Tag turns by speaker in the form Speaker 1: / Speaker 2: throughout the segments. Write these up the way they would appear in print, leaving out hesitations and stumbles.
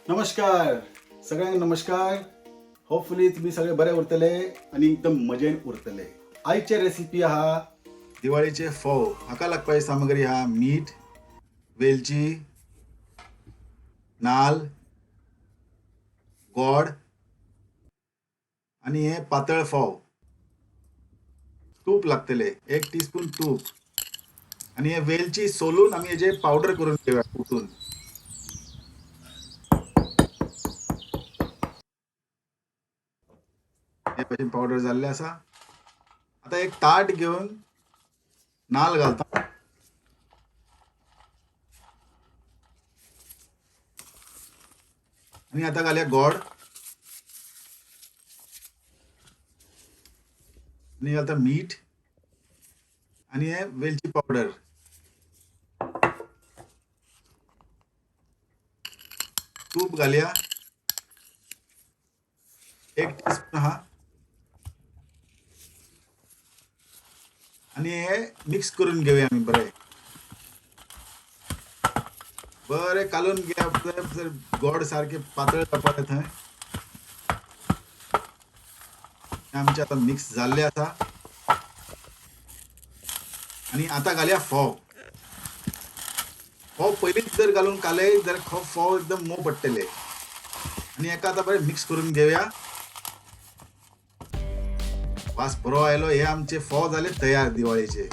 Speaker 1: नमस्कार सगळ्यांक नमस्कार. होपफुली तुमी सगळे बरे उरतले आनी एकदम मजेन उरतले. आयचे रेसिपी आहा दिवाळीचे फोव. हाका लागपाची सामग्री आहा मीठ, वेलची, नाल, गोड आनी हे पातळ फोव. तूप लागतले, 1 टीस्पून तूप. आनी हे वेलची सोलून आमी हेजे पावडर करून घेवया कुटून. हे भशेन पावडर जाल्ले आसा. आतां एक ताट घेवन नाल घालता आनी आतां घालया गोड आनी घालता मीठ आनी हे वेलची पावडर. तूप घालया 1 टीस्पून आहा आनी हे मिक्स करून घेवया आमी. बरें बरें कालोवन घेया. गोड सारकें पातळ जावपाक जाय थंय. आमचें आतां मिक्स जाल्लें आसा आनी आतां घालया फोव. फोव पयलींच जर घालून कालय जाल्यार फोव एकदम मोव पडटले. आनी हेका आतां बरें मिक्स करून घेवया. वास बरो आयलो. हे आमचे फोव जाले तयार दिवाळेचे.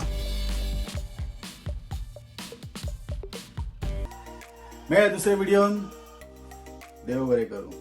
Speaker 1: मेळ्या दुसऱ्या व्हिडियोन. देव बरें करूं.